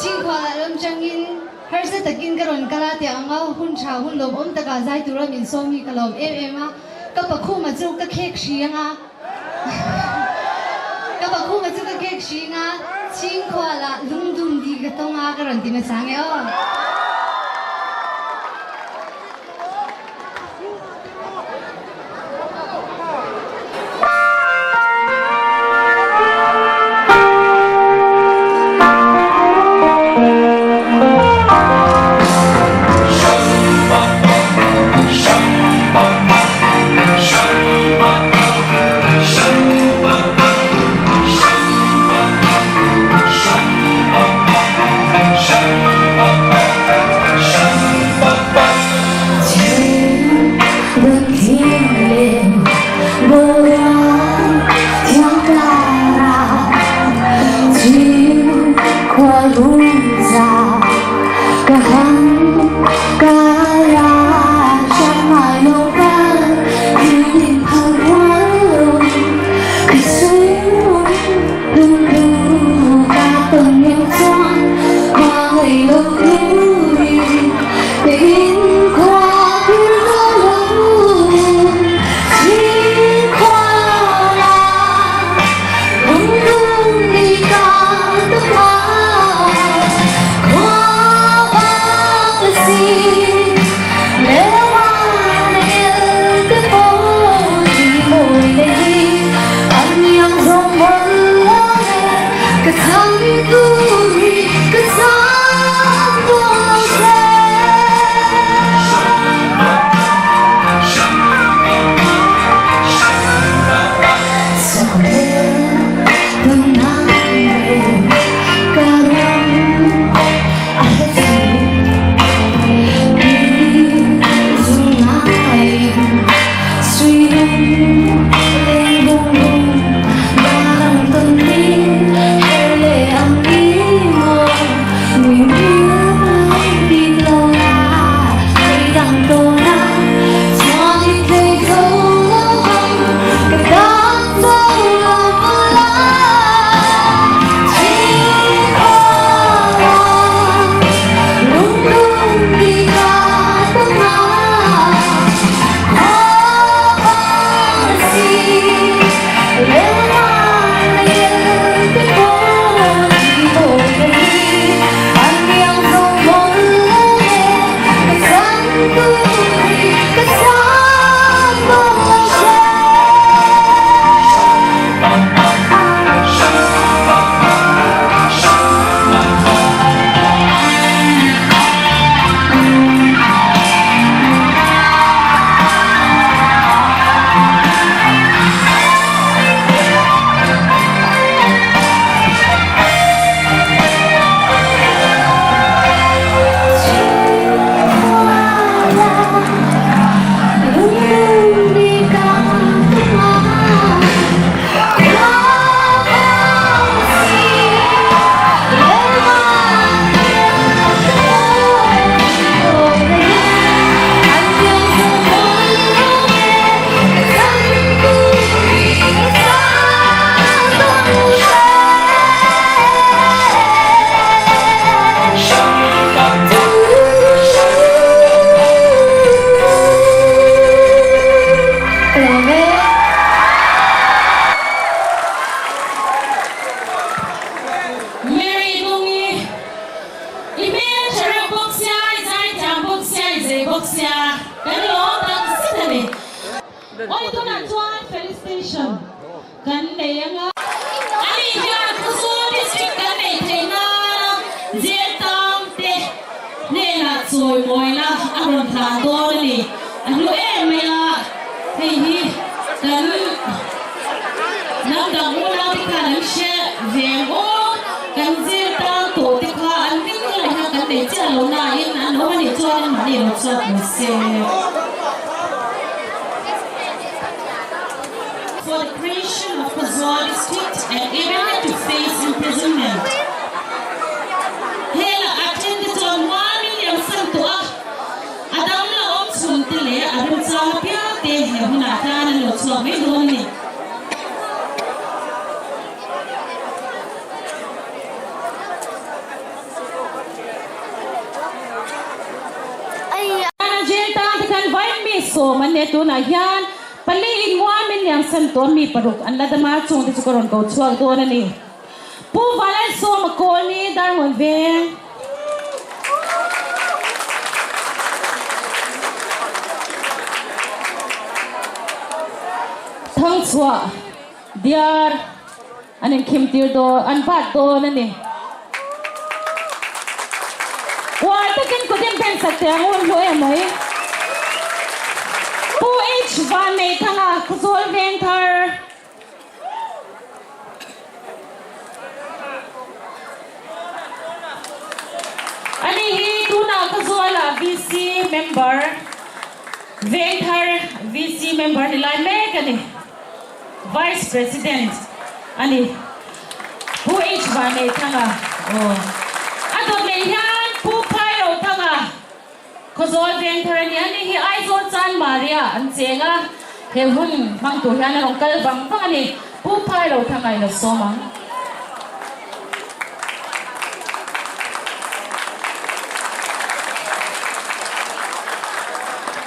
Chhingkhualah ram changin harsa takin ka rawn kal a tih ang a, hun tha hun lawmawm takah zai tura min sawm hi ka lawm em em a, ka pakhuma chu ka khek hri ang a, ka pakhuma chu ka khek hri ang a, Chhingkhualah lungdum di ka tawng a ka rawn ti hmasa nge aw. Mary Bungi, I hmel tha reuh bawk sia, i zaithiam bawk sia, i zei bawk sia, kan lawm tak zet a ni. Awi tunah chuan felicitation kan nei ang a. Ani hian Khawzawl District kan neih theih nana jail tang te hnenah chawimawina a rawn hlan dawn a ni. A hlu em mai a, hei hi kan hnam dang unau te khan an hre ve ang aw, kan jail tang tawh te kha an hming lai kha kan nei chiah lo nain an awm a nih chuan mahni lo chhuak mai se. For the creation of Khawzawl District and even had to face imprisonment. Hela a then te chuan muamin liam san tawh a, a dam la awm chhun te leh a remchang apiang te he hunah hian an lo chhuak mai dawn a ni. an ni a, tunah hian pali in muamin liamsan tawh mi paruk an la dam a, chungte chu ka rawn ko chhuak dawn a ni. Pu Valansawma Kawlni Darngawn Veng. Thangchhuah Diar an inkhim tir dawn, an bat dawn a ni. Uar takin kut in pen sak teh ang u, hlu em mai. Pu H Vanneithanga Khawzawl Vengthar. Ani hi tunah Khawzuala VC member, Vengthar VC member ni lai mek a ni. Vice President a ni. Pu H Vanneithanga aw. A dawt leh hian Pu Phairothanga Khawzawl Vengthar a ni. Ani hi Aizawl Chanmaria an cheng a, he hun hmang tur hian a rawn kal vang vang a ni. Pu Phairothanga in a sawm ang.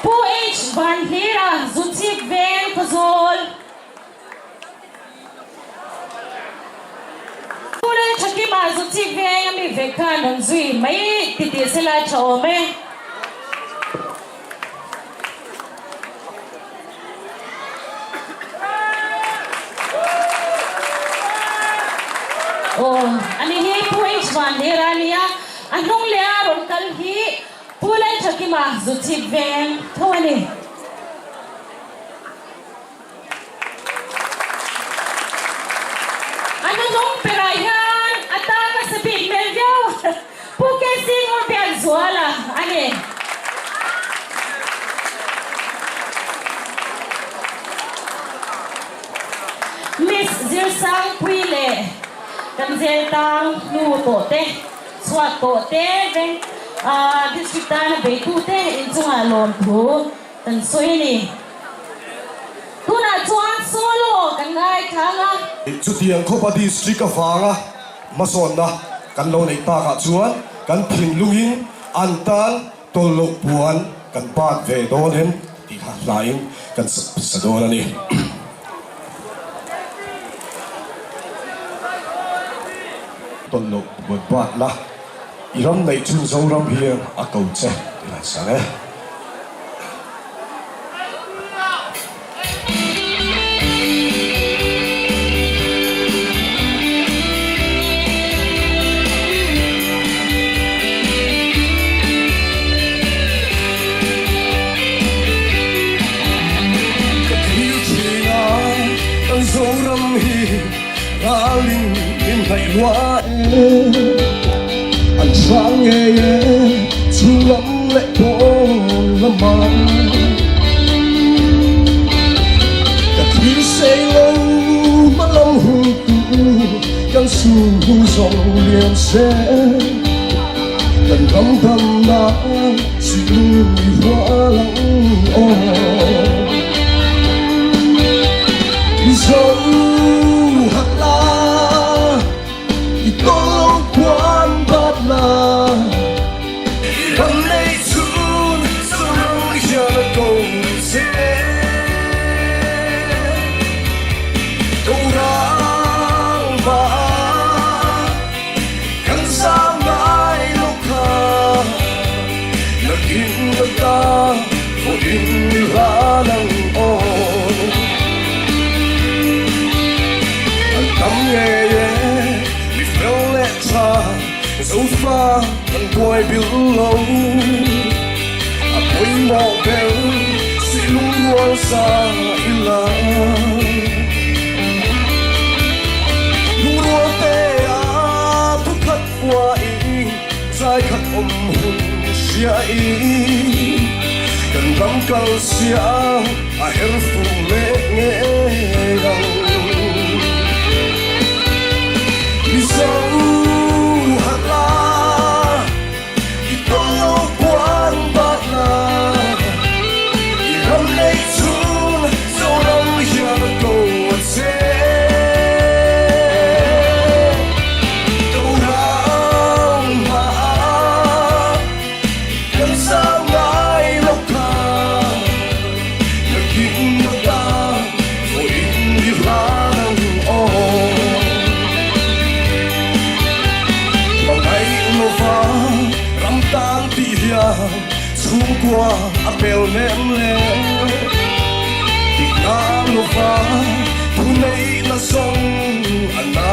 Pu H Vanhlira Zuchhip Veng Khawzawl. Pu Lalthakima Zuchhip Veng a mi vek khan rawn zui mai ti tih se lai tha awm e. Aw, ani hi Pu H Vanlera a nia, a hnung leh a rawn kal hi Pu Lalthakima Zuchhip Veng tho a ni. A hnuhnung perah hian a tan a sa bik hmel viau Pu KC Ngurbiakzuala a ni. Miss Zirsangpui leh kan zel tang hnu tawh te, chhuat tawh te, veng district tana beitute inchungah lawmthu kan sawi a ni. Tunah chuan solo kan ngaithlang a. Chutiang khawpa district avanga hmasawnna kan lo neih takah chuan kan thinlungin an tan tawlh loh puan kan bat ve dawn em tih kha hlain kan sa dawn a ni. Tawlh loh puan bat la, i ram neih chhun Zoram hian a ko che tih han sa e. Ka thil thin a, kan Zoram hi ralin min hnaih lua e. An hrang ngei e, chhunglam leh pawn lama. Ka thil sei lo hma lam hun tu kan su hu zawng lian se. Kan ram damna silu i hua lang aw. Zo hak la i tawlh lo puan bat la. Ram nei chhun Zoram hian a ko che. Ko rang va kan zam ngai lo kha. Nakin na ta pawhin i hlan ang aw. An tam ngei e mi fel leh tha. Zofa kan buai bil lo, a pawimawh ber silung rual sa ila. Lungrual te a thukhat huai, zai khat awm hun hria i. Kan ram kal sia a her fuh leh ngei ang. Mizo harh la, i tawlh lo puan bat la, i ram nei chhun Zoram hian a ko a che. Tohrang hmaah kan sang ngai lo kha. Chhungkua a pel nem le. Dikna lova thu neihna zawng a na.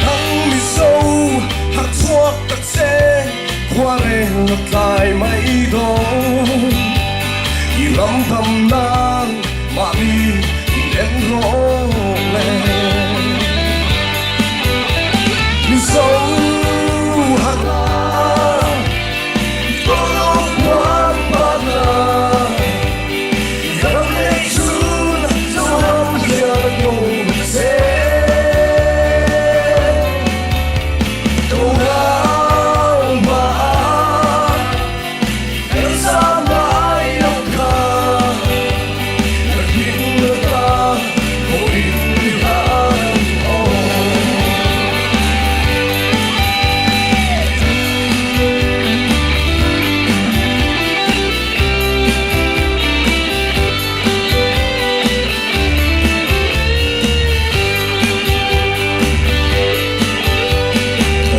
Nang Mizo harh chhuak ta che khua reng a tlai mai dawn. I ram dam nan mahni in en rawh le. Mizo harh la, tawh huan ban la. I ram nei chhun Zoram hian a ko che.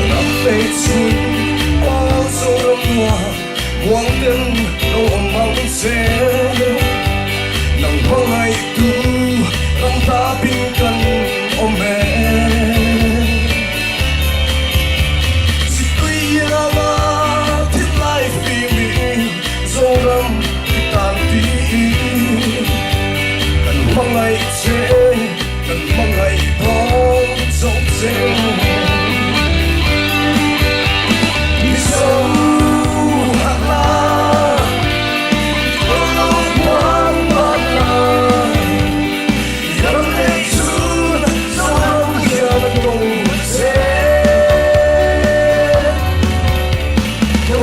Ram pe chhun aw Zoram hua muang ten lo awm ang che. Nang hmangaihtu ram hlapin kan awm e. Chitui rama thinlai fim in Zoram i tan tiin kan hmangaih che, kan hmangaih dawn chauh che. Mizo harh la, tawh lo huan ban la, i ram nei chhun Zoram hian a ko che. I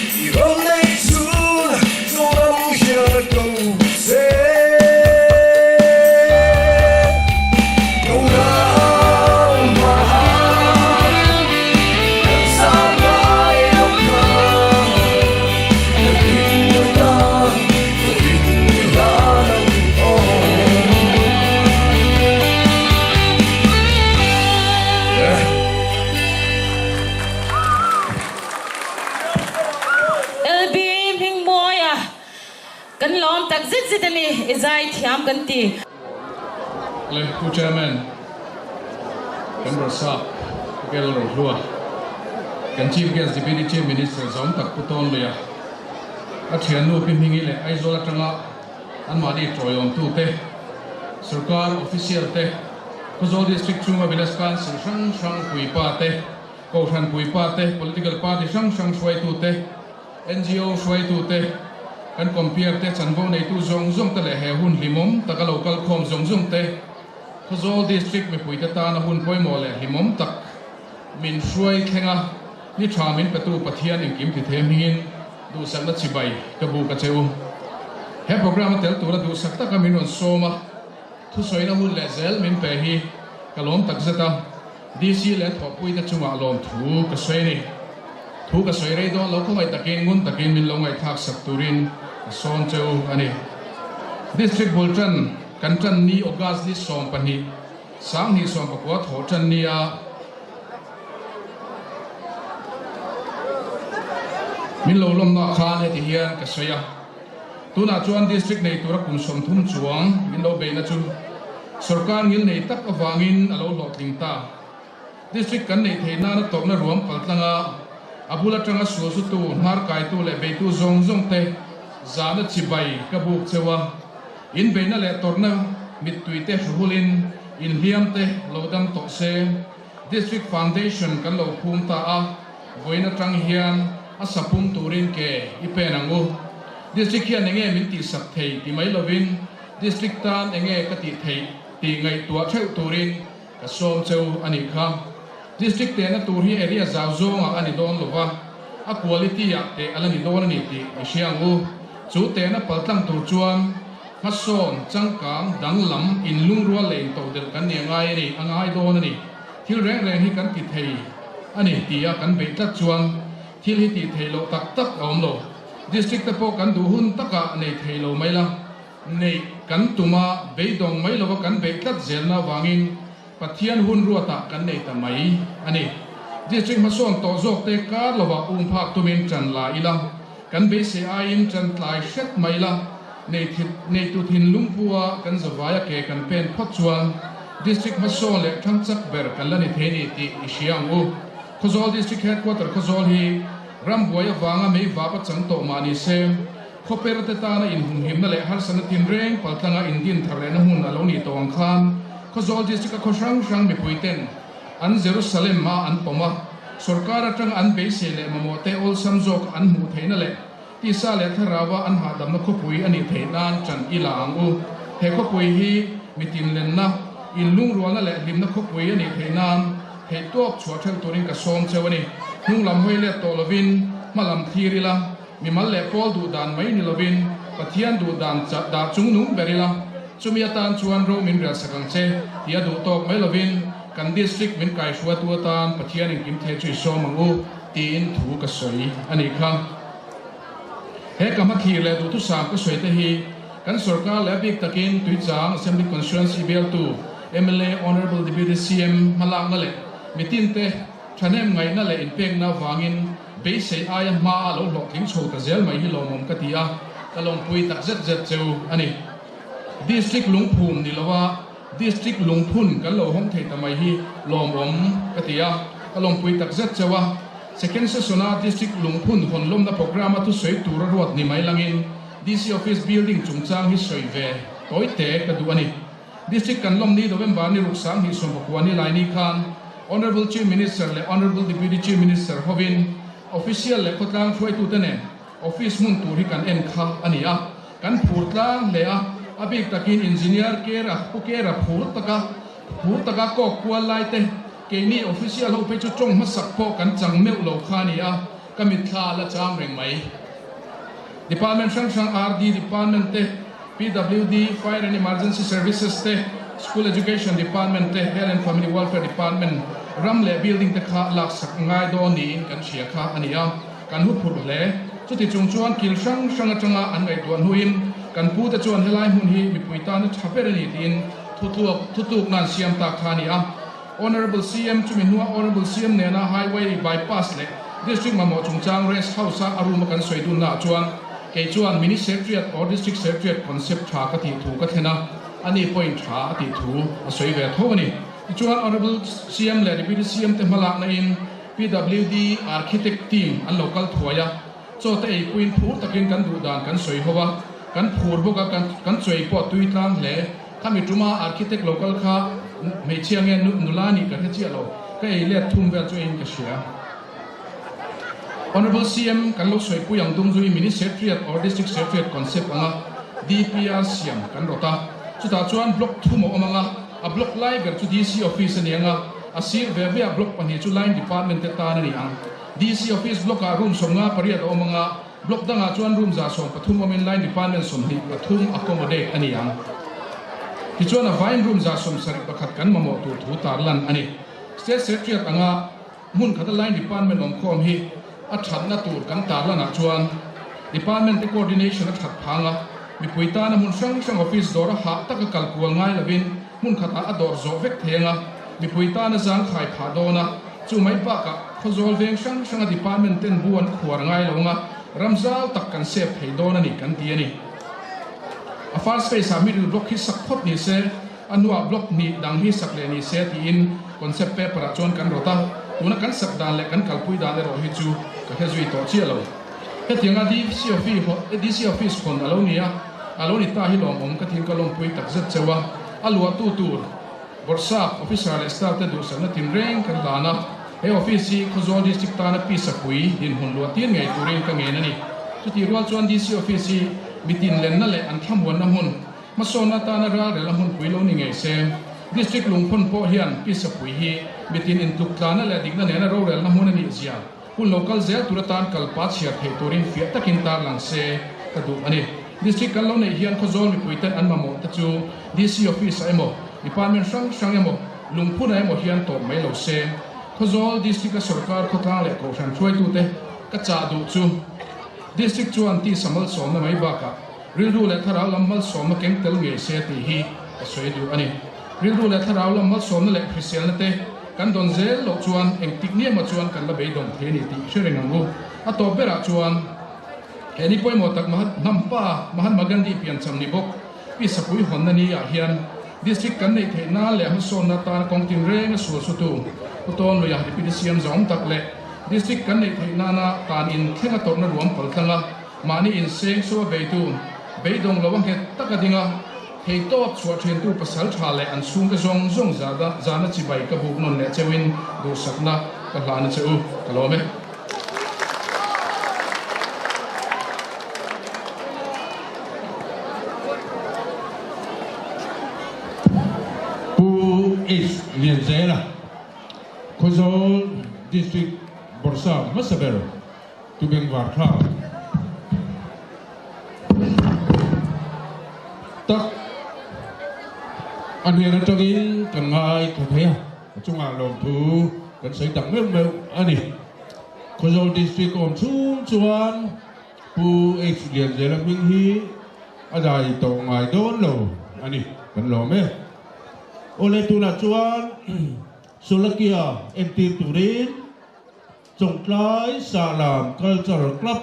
ram nei chhun Zoram hian a ko che. Ko ram kan sa ngai lo kha. Ka hlim na ta ko in i hlan ang aw. LB Hmingmawia kan lawm tak zet zet a ni, i zai thiam kan ti. Le Pu Chairman, kan Rawsap Pu Kel Rohlua, kan Chief Guest Deputy Chief Minister zawng tak Pu Tawnluia, a thiannu Pi Hmingi leh Aizawl atanga anmahni tawiawmtute, Sorkar Official te, Khawzawl District chhunga Village Council hrang hrang puipa te, Kohhran puipa te, political party hrang hrang hruaitu te, ngo hruaitu te, kan compere te, chanvo neitu zawng zawng te leh he hun hlimawm taka lo kal khawm zawng zawng te, Khawzawl District mipuite tana hun pawimawh leh hlimawm tak min hruai thleng a, ni tha min petu Pathian engkim ti thei hmingin duhsakna chibai ka buk a che u. He programme a tel tura duhsak taka min rawn sawm a, thusawina hun leh zel min pe hi ka lawm takzet a. DC leh thawhpuite chungah lawmthu ka sawi a ni. Thu ka sawi rei dawn lo khawngaih takin ngun takin min lo ngaihthlak sak turin ka sawn che u a ni. District bul tan kan tan ni August ni 12 2019 thawh tan nia min lo lawmna khan heti hian ka sawi a. Tunah chuan District nei tura kum 30 chuang min lo beihna chu Sorkar ngil nei tak avangin a lo hlawhtling ta. District kan neih theih nana tawrhna ruam paltlanga a bul atanga sualzutu, hnarkaitu leh beitu zawng zawng te zahna chibai ka buk cheu a. Inbeihna leh tawrhna mittui te hruhulin inhliam te lo dam tawh se. District Foundation kan lo phum ta a, vawiin atang hian a sapum turin ke i pen ang u. District hian enge min tihsak thei ti mai lovin District tan enge ka tih theih tih ngaihtuah theuh turin ka sawm cheu a nih kha. District tehna tur hi area zau zawngah a ni dawn lova, a quality ah teh a la ni dawn a ni tih i hria ang u. Chu tehna paltlang tur chuan. Hmasawn, changkang, danglam, inlungrual leh intodelh kan nih a ngai a ni, a ngai dawn a ni. Thil reng reng hi kan ti thei a ni tia kan beih tlat chuan thil hi tih theih loh tak tak a awm lo. District te pawh kan duh hun takah nei thei lo mai la, neih kan tum a, beidawng mai lova kan beih tlat zelna avangin Pathian hun ruatah kan nei ta mai a ni. District hmasawn tawh zawk te kar lovah um phak tumin ṭan la ila, kan beisei aiin ṭan tlai hret mai ila, neitu thinlung pua kan zavaia ke kan pen phawt chuan District hmasawn leh ṭhang chak ber kan la ni thei ni tih i hria ang u. Khawzawl District Headquarter Khawzawl hi rambuai avanga mei vap a chang tawh mah ni se, Khawper te tana inhumhimna leh harsatna tinreng paltlanga indin thar lehna hmun a lo nih tawh ang khan Khawzawl District-a khaw hrang hrang mipui ten an Jerusalem a an pawm a, sorkar atanga an beisei leh mamawh te awlsam zawk an hmuh theihna leh tisa leh thlaraua an hahdamna khawpui a nih theih nan ṭan i la ang u. He khawpui hi mitinlenna, inlungrualna leh hlimna khawpui a nih theih nan theihtawp chhuah ṭheuh turin ka sawm cheu a ni. Hnunglam hawi let tawh lovin hmalam thlir ila. Mimal leh pawl duh dan mai ni lovin Pathian duh dan dah chung nung ber ila, chumi atan chuan ro min rialsak ang che tih a duh tawk mai lovin kan district min kaihruaitu atan Pathian engkim thei chu i sawm ang u tiin thu ka sawi a nih kha. He ka hmathlir leh duhthusam ka sawi te hi kan sorkar leh a bik takin Tuichang Assembly Constituency bialtu mla Honourable Deputy CM hmalakna leh mitinte Thahnem ngaihna leh inpekna avangin beisei aia hma a lo hlawhtling chho ta zel mai hi lawmawm ka ti a, ka lawmpui tak zet zet cheu a ni. District lungphum ni lova District lungphun kan lo hawng thei ta mai hi lawmawm ka ti a, ka lawmpui tak zet cheu a. Second Session-a District lungphun hawn lawmna programme-a thusawi tura ruat ni mai langin DC Office building chungchang hi sawi ve tawi te ka duh a ni. District kan lawmni November ni ruksang hi sawmpakua ni laini khan Honourable Chief Minister leh Honourable Deputy Chief Minister hovin Official leh khawtlang hruaitute nen Office hmun tur hi kan en kha a ni a, kan phur tlang hle a, a bik takin Engineer Kera Pu Kera phur taka phur taka kawk kual lai te keini Official ho phei chu tawng hmasak pawh kan chang meuh lo kha a ni a, ka mitthla a la cham reng mai. Department hrang hrang RD Department te, PWD, Fire and Emergency Services te, School Education Department te, Health and Family Welfare Department ram leh building te kha laksak ngai dawn niin kan hria kha a ni a, kan hu phurh hle. Chuti chung chuan kil hrang hrang atanga an ngaihtuah hnuin kan pu te chuan helai hmun hi mipui tana tha ber a ni tiin thutluak thutluk nan siam tak kha a ni a. Honourable CM chumi hnua Honourable CM nena Highway Bypass leh District mamawh chungchang Rest House-a a room-a kan sawi dunnaah chuan Kei chuan Mini Secretariat or District Secretariat concept tha ka tih thu ka thlen a, ani pawhin tha a tih thu a sawi ve tho a ni. Tichuan Honourable CM leh Deputy CM te hmalakna in PWD Architect team an lo kal thuai a, chaw te ei puiin phur takin kan duh dan kan sawi ho a, kan phur bawk a, kan chawi pawh a tui tlang hle. Khami tuma Architect lo kal kha hmeichhia nge nula nih ka hre chiah lo, ka ei let thum vel chu eiin ka hria. Honourable CM kan lo sawipui ang dung zui Mini Secretariat or District Secretariat concept anga DPR siam kan rawt a, chutah chuan block thum a awm anga, a block lai ber chu DC Office a ni anga, a sir ve ve ah block pahnih chu line department te tan a ni ang. DC Office block ah room 58 a awm anga, block dangah chuan room 113 awmin line department 23 accommodate a ni ang. Tichuan a vaiin room 71 kan mamawh tur thu tarlan a ni. State Secretariat anga Hmun khata line department awmkhawm hi a thatna tur kan tarlanah chuan department te coordination a that phang a, mipui tana hmun hrang hrang office dawr a hah taka kal kual ngai lovin hmun khatah a dawr zawh vek thei anga mipui tana zangkhai phah dawn a, chu mai bakah khawzawl veng hrang hranga department ten bu an khuar ngai lo anga ram zau tak kan save thei dawn a ni kan ti a ni. A first phase ah middle block hi sak phawt ni se. A hnuah block hnih dang hi sak leh ni se tiin concept paper ah chuan kan rawt a, tuna kan sak dan leh kan kalpui dan erawh hi chu ka hre zui tawh chiah lo. Hetianga DC DC office hawn a lo ni a, a lo ni ta hi lawmawm ka tiin ka lawmpui tak zet cheu a, a luahtu tur Bawrhsap officer leh staff te duhsakna tinreng kan hlan a, he office hi Khawzawl district tana pisapui dinhmun luah tir ngei turin ka ngen a ni. Chutih rual chuan DC office hi mitin lenna leh an thlamuanna hmun, Hmasawn atana ralrel a hmunpui lo ni ngei se, District lungphun pawh hian Pisapui hi mitin intluk tlana leh dikna nena rorelna hmun a nih zia hun lo kal zel tur atan kalpa chhiar theih turin fiah takin tarlang se ka duh a ni. District kan lo neih hian Khawzawl mipuiten an mamawh te chu DC office ah emaw, department hrang hrang emaw, lungphunah emaw hian tawp mai lo se. Khawzawl District a sorkar khawtlang leh kohhran hruaitute ka chah duh chu District chuan tisa malsawmna mai bakah rilru leh thlarau lam malsawmna keng tel ngei se tih hi ka sawi duh a ni. Rilru leh thlarau lam malsawmna leh hriselna te kan dawn zel loh chuan engtik ni emaw chuan kan la beidawng thei a ni tih hre reng ang u. A tawp berah chuan he ni pawimawh tak Mahatma Mahatma Gandhi piancham ni bawk Pi Sapui hawnna ni ah hian District kan neih theih nan leh a hmasawnna atan kawng tinreng a sual sutu Pu Tawnluia Deputy CM zawng tak leh District kan neih theih nana tan in thleng a tawrhna ruam pal tlang a, mahni inseng so a beitu beidawng lo a nghet tak a ding a, thei tawp chhuah thiantu pasal tha leh an chhungte zawng zawng zahna chibai ka buk nawn leh cheuhin duhsakna ka hlan a che u, ka lawm e. Pu H. Lianzela, Khawzawl District Bawrhsap hmasa ber Tubengvar thlak tak a hnen atangin kan ngai tha thei a, a chungah lawmthu kan sawi tak meuh meuh a ni. Khawzawl District awm chhung chuan Pu H. Lianzela hming hi a dai tawh ngai dawn lo a ni, kan lawm e. Awle tunah chuan Solakia entir turin Chawngtlai Sahlam Cultural Club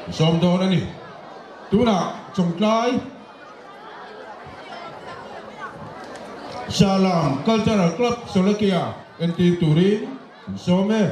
sawm dawn a ni. Tunah Chawngtlai Sahlam Cultural Club Solakia entir turin an sawm e.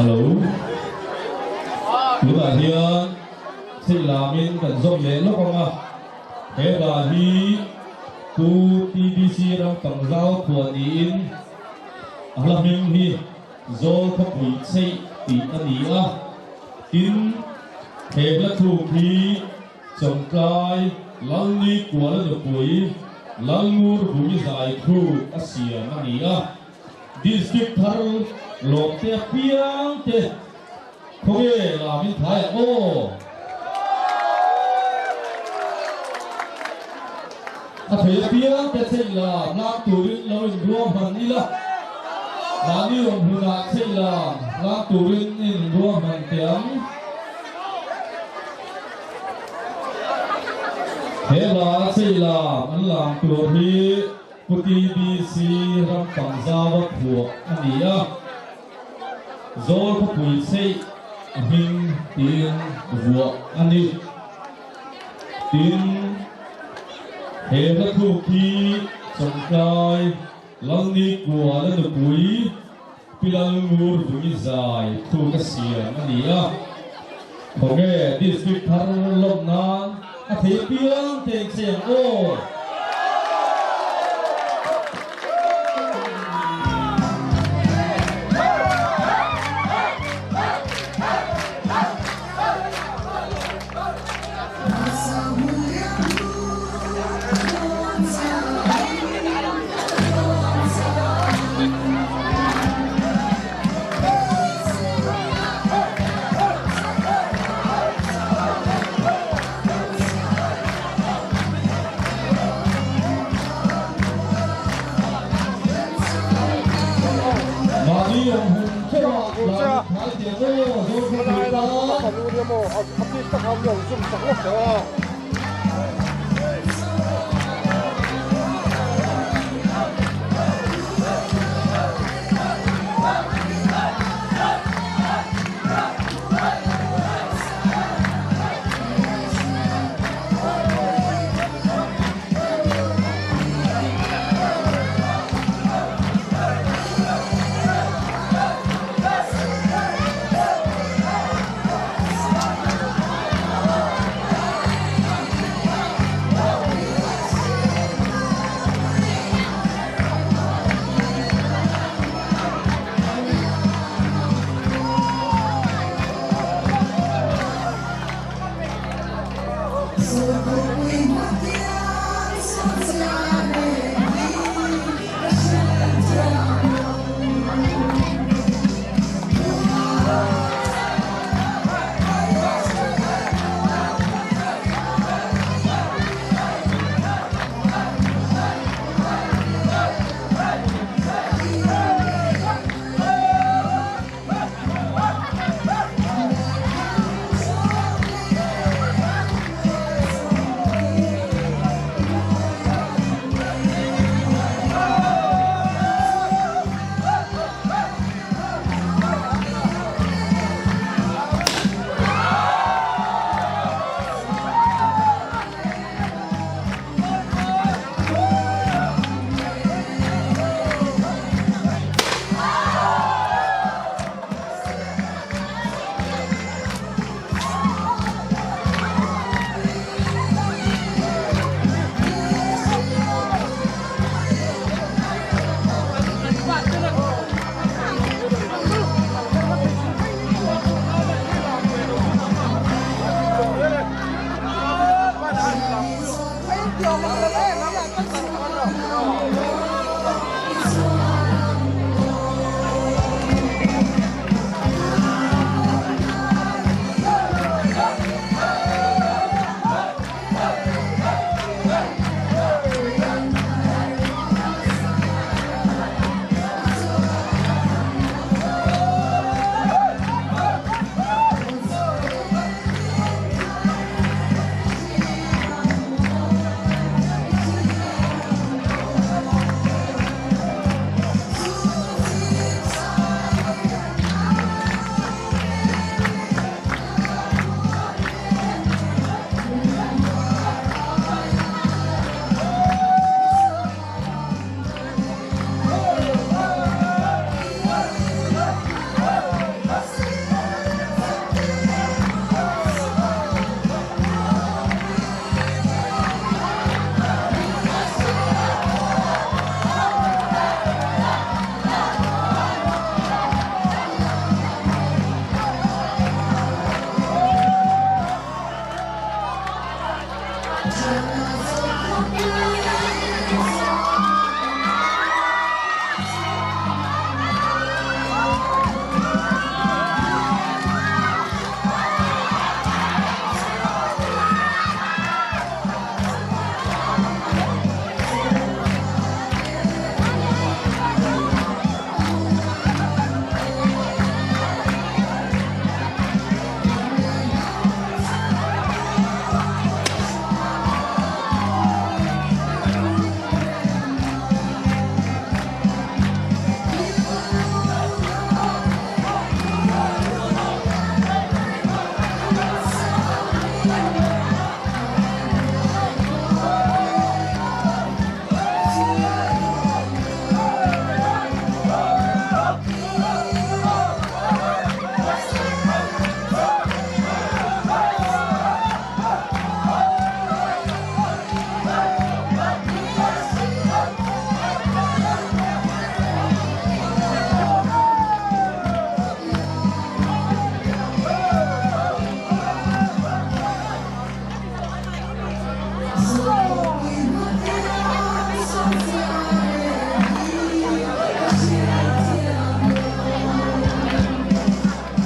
Hello. Tunah hian chheih lamin kan zawm leh lawk ang a, he hla hi Pu TBC Ramkangzau phuah niin a hla hming hi Zawl khawpui chheih tih a ni a, tin he hla thluk hi Chawngtlai Lalni Kuala nupui Lalngur Bumi zai thluk a siam a ni a. District thar lawmte apiang te khawnge lam in thai ang aw. A thei apiang te chheih lam lang turin lo in ruahman ila, mahni awm hunah chheih lam lang turin in ruahman teh ang. He hla chheih lam an lam tur hi Pu TBC Ramkangzaua phuah a ni a, Zawl khawpui chheih a hming tiin vuah a ni. Tin, he hla thluk hi Chawngtlai Lalni Kuala nupui Pi Lalngur Vungi zai thluk a siam a ni a, khawnge District thar lawm nan a thei piang te in chei ang aw. Mahni awm hun theuhah lam in thai teh aw Zawlkhawpui tan.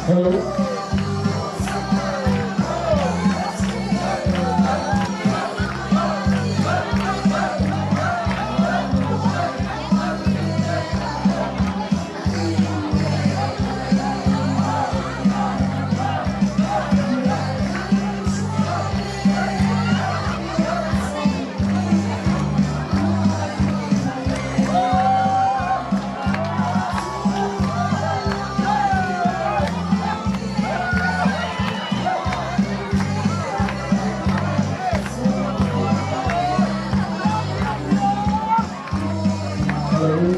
Hello. Hello.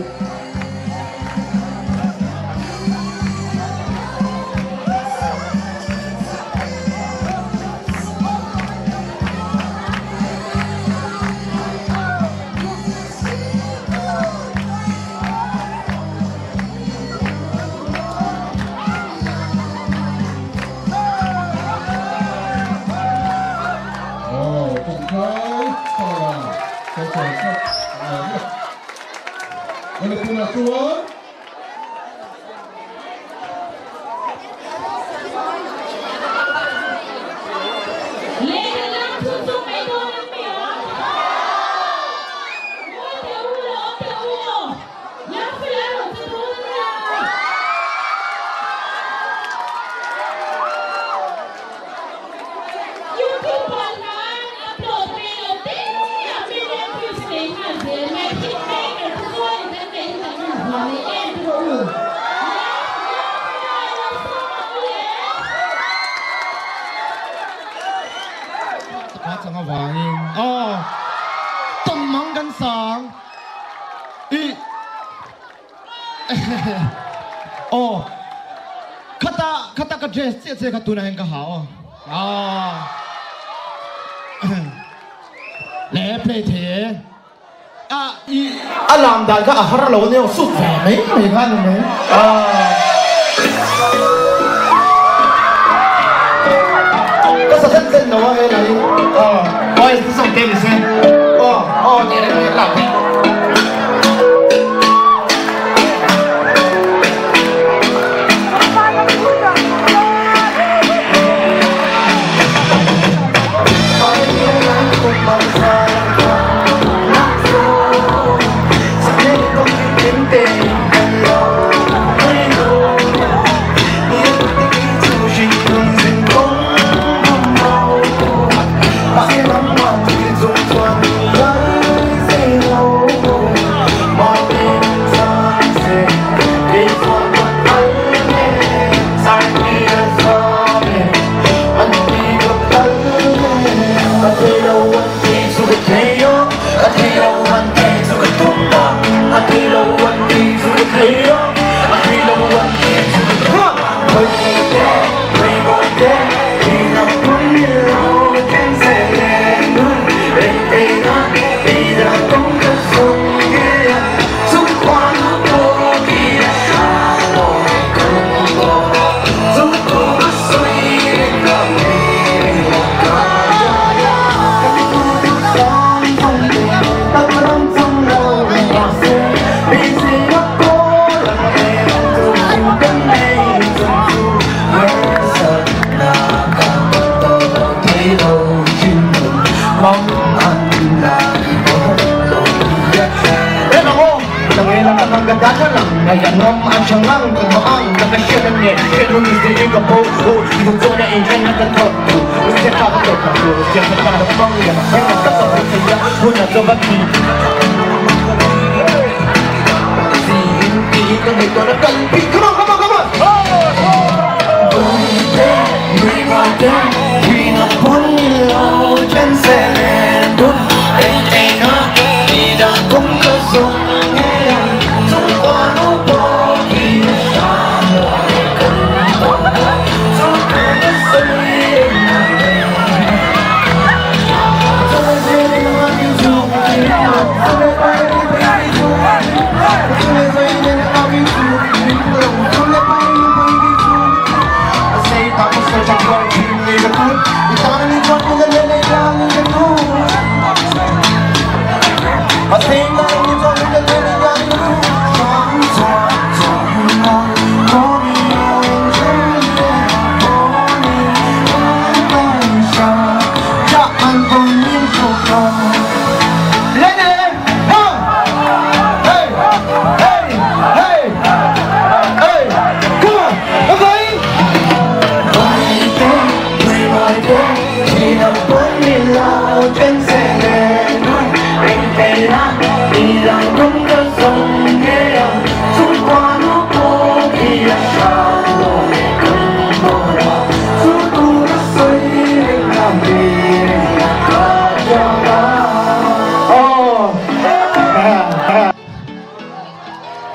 Oh, kum kai ka sawi tlat mai a. Awle tunah chuan Lehkha lam chu chu mai dawn ang mi a? Ngawi teh u la awm teh u aw. Yangfela a rawn che dawn a nia. YouTube ah khan upload rei lo te a million views nei nghal zel mai. Hit maker chu chuan in kan neih hi kan inhuam nei em ti rawh u. Yangfela i lo sawm ang u le. Ka chang avangin aw tawng mang kan sang i aw khata khata ka dress chiah chiah kha tunah hian ka ha aw aw le play thei e a i a lam dan kha a har lo ania aw sut ve mai mai kha a ni mai aw ka sa zen zen lo a he lai aw boys te sawm te ni se aw aw tih reng mai ka lam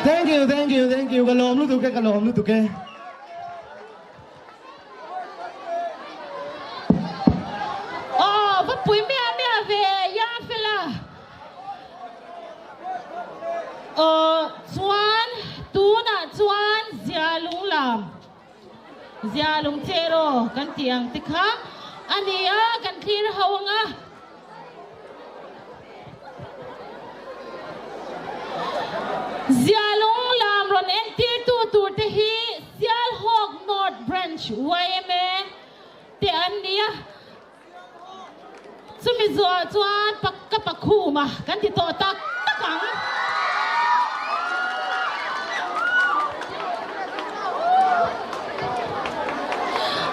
Thank you, thank you, thank you. Ka lawm lutuk e, ka lawm lutuk e. Aw, va pui miah miah ve, ya fela. Aw, chuan tunah chuan zia lunglam. Zia lung che rawh kan tih ang te kha a ni a, kan thlir ho ang a. Zia lung lam rawn entirtu tur te hi Sialhawk North Branch yma te an ni a. Chumi zuah chuan ka pakhum a kan ti tawh tak tak ang.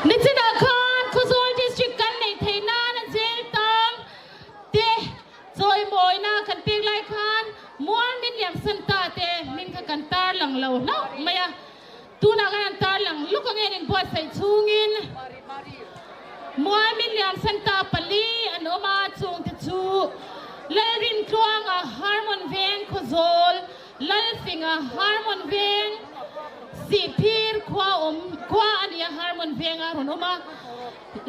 Nichinah khan Khawzawl District kan neih theih nan a jail tang te chawimawina kan pek lai khan Mual min liamsan ta te hming kha kan tarlang lo hlauh mai a. Tunah khan an tarlang luk ang en inbuatsaih chungin Mualmin Liansanta pali an awm a, chungte chu Lalrintluanga Harmon Veng Khawzawl, Lalfinga Harmon Veng Sihphir khua awm khua a nia Harmon Venga rawn awm a,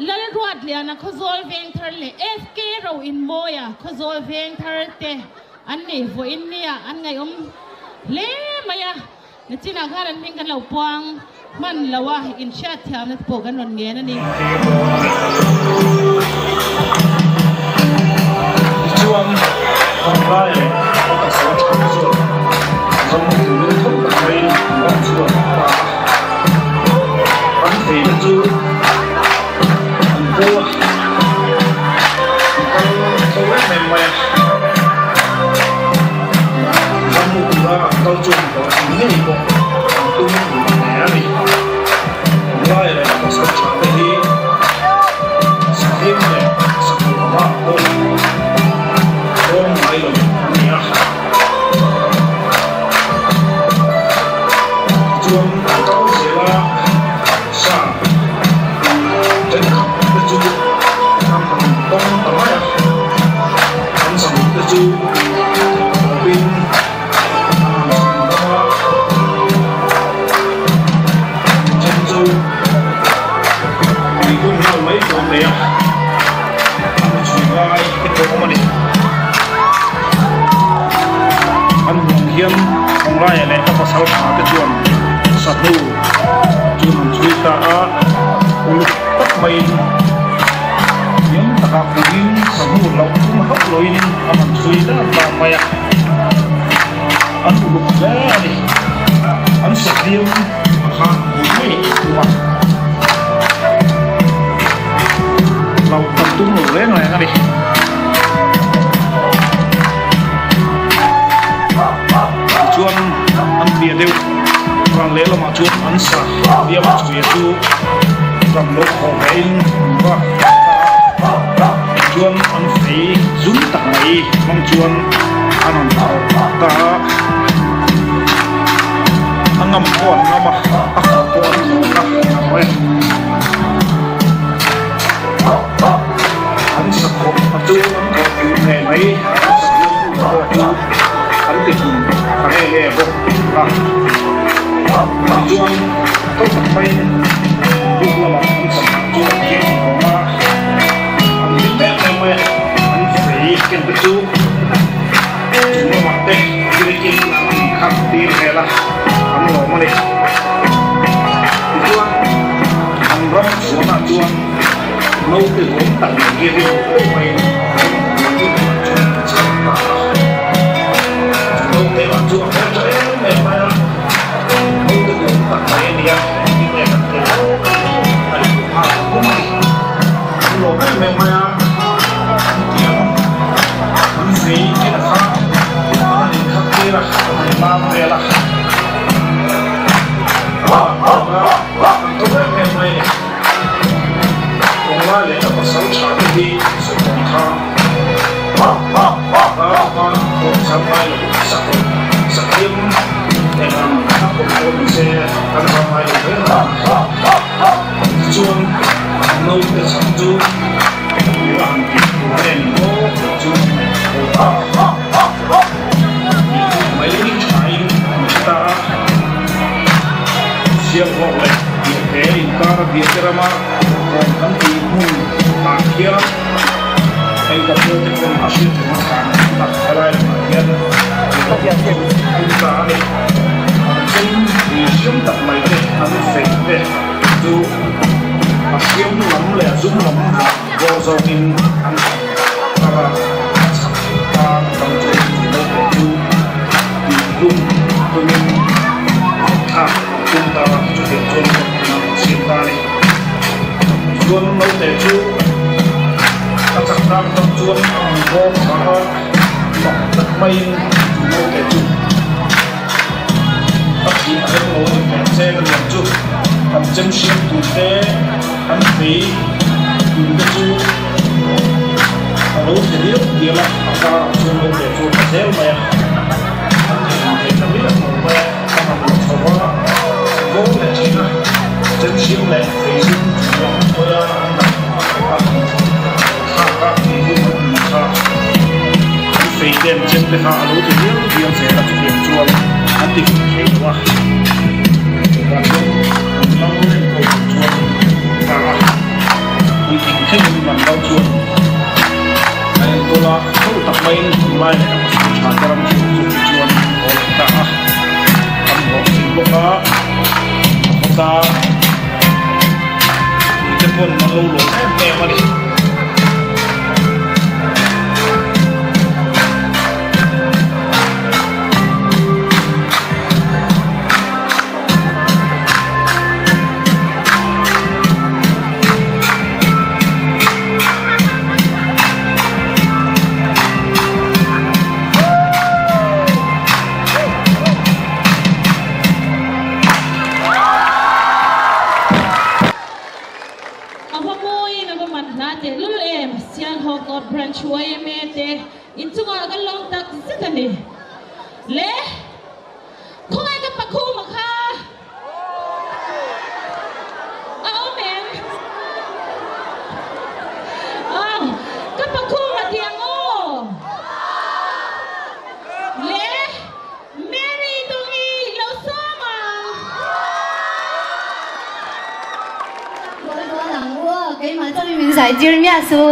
Lalruatliana Khawzawl Vengthar leh FK Roinmawia Khawzawl Vengthar te an nei vawiin nia an ngaihawm hle mai a. Nachinah khan an hming kan lo puang hman lo a, inhriat thiamna te pawh kan rawn ngen a ni. Tichuan, Vanlai leh a pasal tha chuan ram turin tho tak maiin ram chu an ta a, an theihna chu an bo a, an kal tho em em mai a. Ram mu tura an kal chuan hlawhtling ngei pawh an tum duh hle a ni. Tunlai leh pasal tha te hi sahim leh sakawr lamah pawh tlawm ngai lo an ni a. Tichuan an kal zel a, sa thenkhat te chu an han tawng ta mai a, an zam te chu tawpin an han chhun dam a, then chu tui hun nghal mai pawh an nei a, an chhui ngai te pawh awm a ni. An hmuh hian Thawnglaia leh a pasal tha te chuan sahnu chu an han chhui ta a, uluk tak maiin hniam takah puiin sahnu hlauh tum hauh loin a han chhui dan dan mai a, an uluk hle a ni. An sahliam a kha hmuh ngei tum a, hlauh kan tum lo reng reng a ni. Fei zum tak mai hmang chuan an rawn thawh ta a, a ngam pawh an ngam a, a khawh pawh an khawh a ni e. An sakhawh a chu an khawh duh ngei mai, an sakhawh pawh chu an ti hmun ta nge nge bawk a. Tichuan tho tak maiin buk lamah an sakhawh chu an keng khawm a. An hlim em em mai a, an fei ken te chu chung lamah te kirikin an inkhak tir vel a, an lawm a ni. Tichuan an ram chhuanah chuan naute zawm tak mai hi rim deuh maiin chu chuan a chhak ta a. Chu naute lah chu a hmeltha em em mai a, naute zawm tak mai a ni a, engtin nge kan tih ang a inhmu nghal ta mai. An lawm em em mai a, an tiang an fei ken kha an han inkhak tir a, an han lam vel a, an han lam a, an tawm em em mai a ni. Tunlai leh a pasal tha te hi sawi kha ram kha pawh chang ngai lo sak sakhiam eng ang a pawh pawh ni se kan ram ngai lo reng a. Tichuan naute chhak chu engtir a han tih tur nge ni maw tih chu a ngaihtuah a. Tih mai thain an hre ta a. Sialhawk leh Biahte inkara Biahte rama rawn kan tih hmun ah khian hei ka puate pawn a hriat reng a thlan a, helai lamah hian tih chu a ta a ni. An chem hriam tak mai te, an feih te. Chu a hriam lam leh a zum lam bawr zawkin an han thar a, a chhak tan dang chuan chu naute chu tihhlum tumin thlak an tum ta a, chutiang chuan an siam ta a ni. Tichuan naute chu a chak tan dang chuan a han bawr thla a, mak tak maiin chu naute chu. A thih a rem lo a ni hmel che ka lian chu an chem hriam tur te an fei tur te chu a lo che dial dial a a karah chuan lo ve chu a zel mai a an thei hmu thei ta miah lo mai a a han la chho a vawm leh thin a chem hriam leh fei zum chung lam hawi a an dah a han thlak a fei zum an hmu kha an fei te an chem te kha a lo ti dial dial zel a chutiang chuan an ti hlum thei lo a tah chuan an lal reng ko tur chuan ta a puitling thlengin an lal chuan a enkawl a tho tak maiin tunlai leh a pasal tha te ram chu chu chuan an haw leh ta a an hlawhtling bawk a a khawtlang mite pawn an lo lawm em em a ni. A va mawiin a va man hla tehlul em, Sialhawk North Branch yma te inchungah kan lawm tak zet a ni. Le, khawngaih ka pakhuma kha a awm em? Aw, ka pakhuma ti ang aw. Le, Mary Dawngi lo sawm ang. Bual bual ang u aw, keimah chuan min zai tir miah su.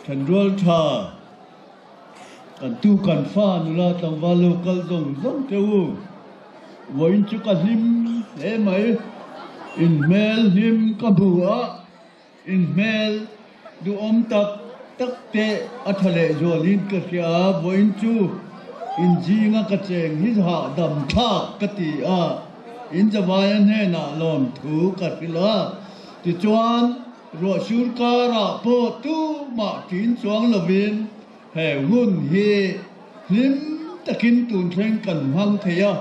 Thenrual tha kan tu kan fa nula tlangval lo kal zawng zawng teuh u. Vawiin chu ka hlim hle mai. In hmel hlim ka hmu a, in hmel duhawm tak tak te a tha leh zualin ka hria a, vawiin chu in zinga ka cheng hi hahdam thlak ka ti a, in zavaia hnenah lawmthu ka hrilh a, tichuan Ruah sur karah pawh tumah ṭin chuang lovin he hun hi hlim takin tun thleng kan hmang thei a,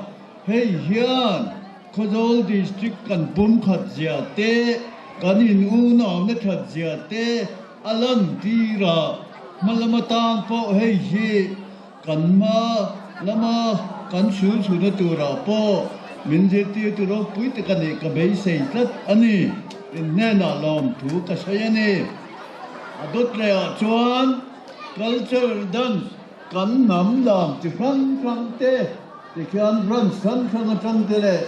hei hian Khawzawl District kan pumkhat zia te, kan in unauna that zia te a lantir a, hma lama tan pawh hei hi Kan hma lama kan chhun chhunna turah pawh min zirtirtu ropui tak a nih ka beisei tlat a ni. In hnenah lawmthu ka sawi a ni. A dawt lehah chuan cultural dance kan hnam lam chi hrang hrang te tikhian branch hrang hrang atang te leh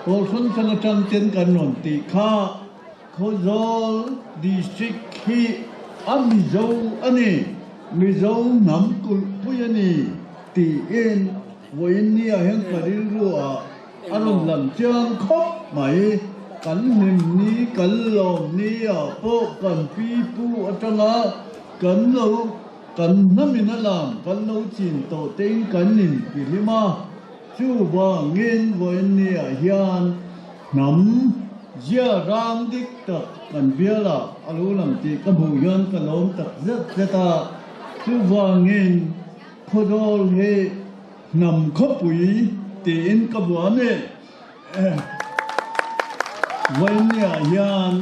pawl hrang hrang atang ten kan rawn tih kha. Khawzawl District hi a Mizo a ni, Mizo hnam kulhpui a ni tiin vawiin ni ah hian ka rilru ah a rawn lam chiang khawp mai. Kan hlim ni, kan lawm ni ah pawh kan pi pu atanga kan lo kan hnamin a lam kan lo chin tawh tein kan intihlim a. Chuvangin vawiin ni ah hian hnam zia rang dik tak kan bialah a lo lang tih ka hmuh hian ka lawm tak zet zet a. Chuvangin Khawdawl hi hnam khawpui tiin ka buah a ni. Vawinia hian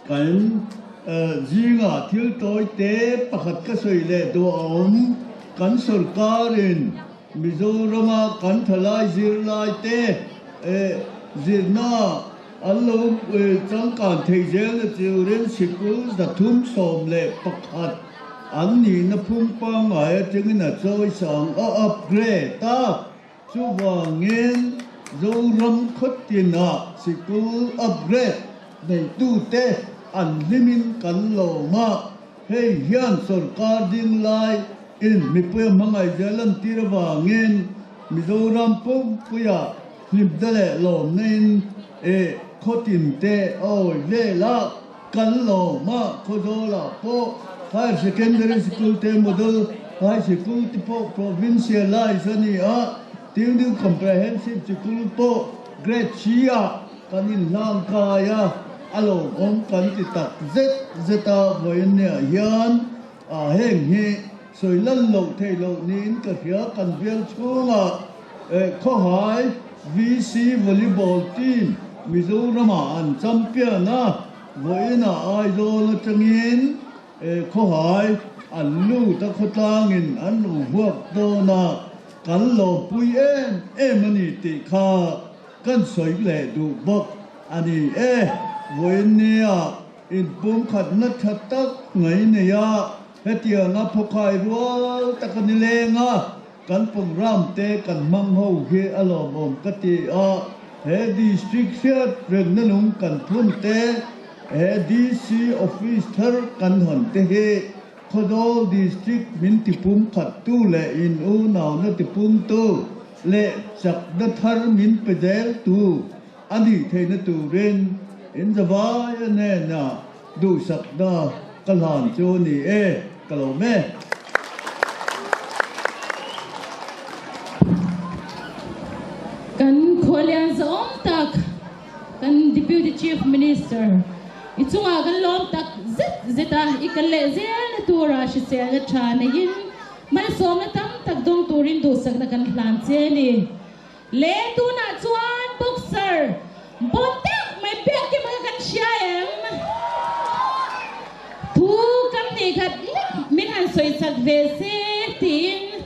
kan zingah thil tawi te pakhat ka sawi leh duh a awm. Kan sorkarin Mizorama kan thalai zirlai te zirna an lo changkan thei zelna turin sikul 311 an nihna phung pangngai atangin a chawisang a upgrade a. Chuvangin Zoram khawtinah sikul upgrade neitute an hlimin kan lawm a, hei hian sorkar ding lai in mipui a hmangaih zel an tir avangin Mizoram pumpuia hlimna leh lawmna in eh khawtinte a awi vel a, kan lawm a, Khawzawlah pawh Higher Secondary Sikul te Model High Sikul te pawh Provincialize a ni a, New Comprehensive Sikul pawh Grade C ah kan inhlang kai a, a lawmawm kan ti tak zet zet a, vawiinniah hian ah heng hi sawi lan loh theih loh niin ka hria, kan bial chhungah Khawhai VC Volleyball Team Mizoramah an champion a, vawiinah Aizawl atangin Khawhai an lut a, khawtlangin an lo vuak dawn a, kan lawmpui em em a ni tih kha kan sawi leh duh bawk a ni e. Vawiin nia inpumkhatna tha tak ngai nei a, hetianga phawkhai rual tak a ni leng a, Kan programme te kan hmang ho hi a lawmawm ka ti a, he District hriat rengna lung kan phun te, he DC Office thar kan hawn te hi Khawdawl District min tipum khattu leh in unauna tipumtu leh chakna thar min pe zeltu a nih theihna turin in zavai a hnenah Duhsakna ka hlan chu a ni e, ka lo me. Kan khualian zawng tak kan Deputy Chief Minister i chungah kan lawm tak zet zet a, i kal leh zelna tura hriselna tha neiin malsawmna tam tak dawng turin duhsakna kan hlan che a ni. Le tunah chuan boxer bawn deuh mai biak kim kha kan hria em? Thu kam nih khat lek min han sawi chak ve se tiin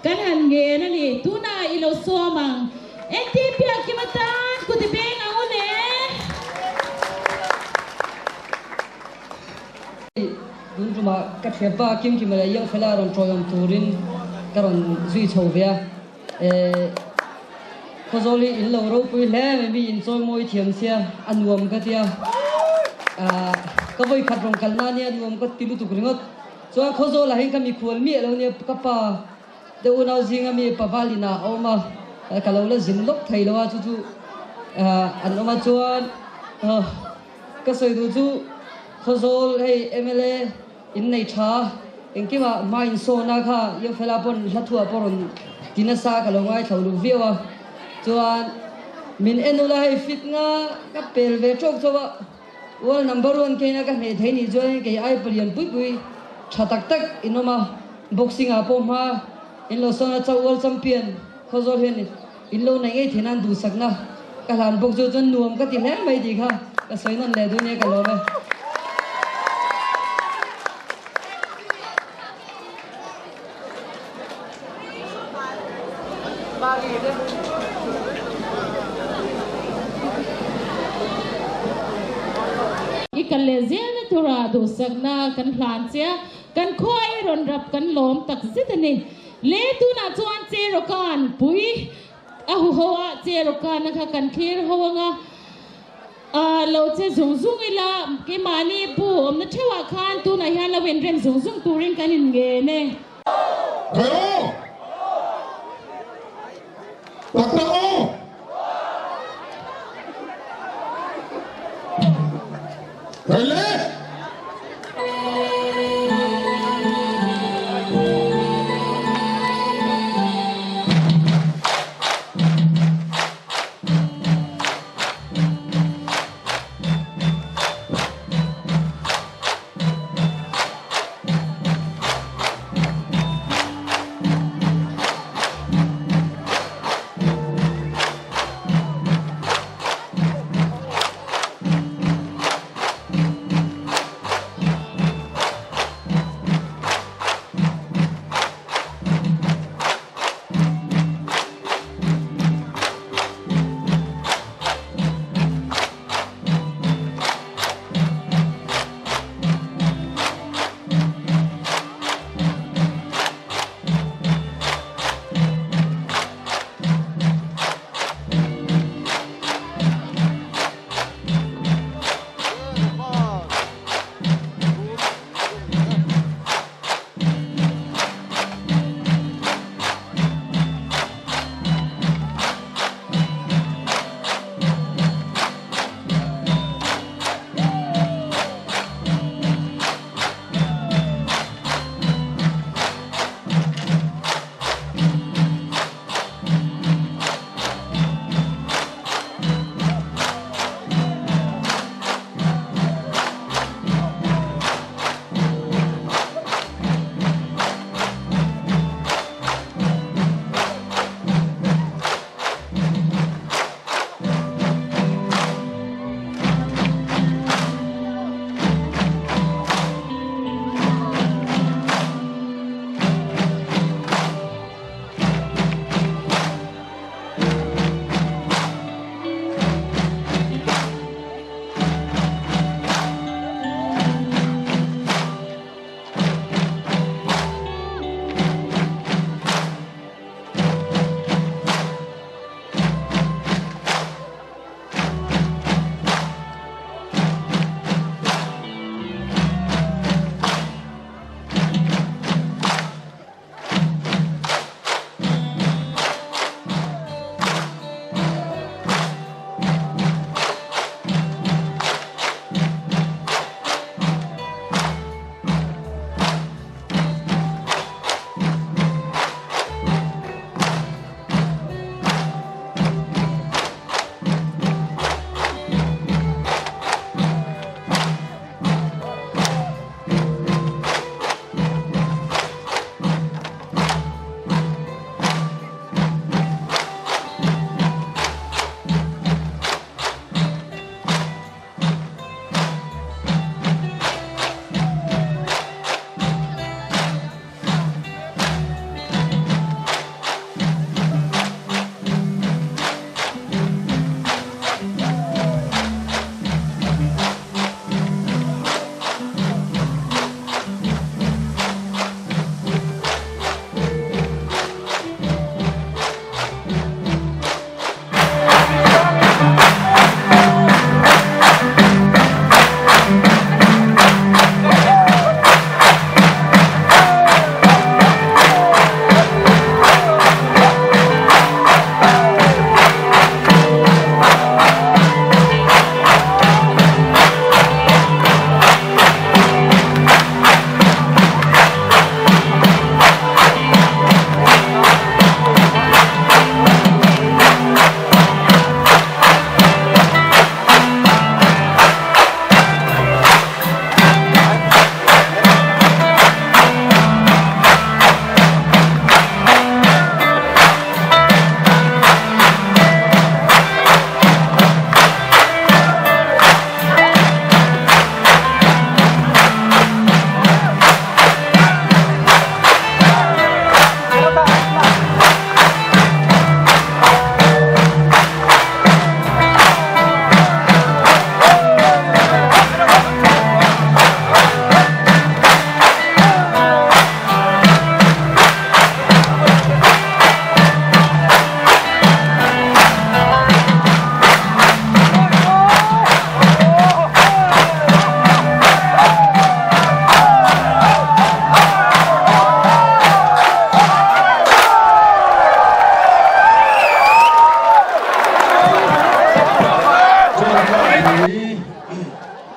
kan han ngen a ni. Tunah i lo sawm ang. Engti biak kim atan kuti beng ang u le? Tun tumah ka thianpa Kimkima leh Youngfella rawn tawiawm turin ka rawn zui chho ve a. Khawzawl hi in lo ropui hle mai mi in chawi mawi thiam sia a nuam ka tia ka vawi khat rawn kalna ania nuam ka ti lutuk ringawt chuan Khawzawl ah hian ka mikhual miah lo nia ka pa te unau zinga mi Pavalin ah a awm a ka lo la zin lawk thei lo a chu chu an awm a chuan ka sawi duh chu Khawzawl hei mla In nei tha, engkimah hma in sawn a kha Youngfella pawn hla thuah pawh rawn ti nasa ka lo ngaithlo luh viau a, chuan min en ula hei fit nga ka pel ve tawk chauh a, world number one keina ka hneh thei nih chuan kei ai palian pui pui tha tak tak in awm a, boxing ah pawh hma in lo sawn a chauh world champion Khawzawl hian In lo nei ngei thei nan duhsakna ka hlan bawk chu chuan nuam ka ti hle mai tih kha ka sawi nawn leh duh nia ka lawm e. I kal leh zelna tura duhsakna kan hlan che a, kan khua i rawn rap kan lawm tak zet a ni. Le tunah chuan Cherokan pui a hu ho a, Cherokana kha kan thlir ho anga a lo che zung zung ila, keimahni bu awmna theuhah khan tunah hian lo inrem zung zung turin kan inngen e. Khai aw! Tak tak aw! Khai le!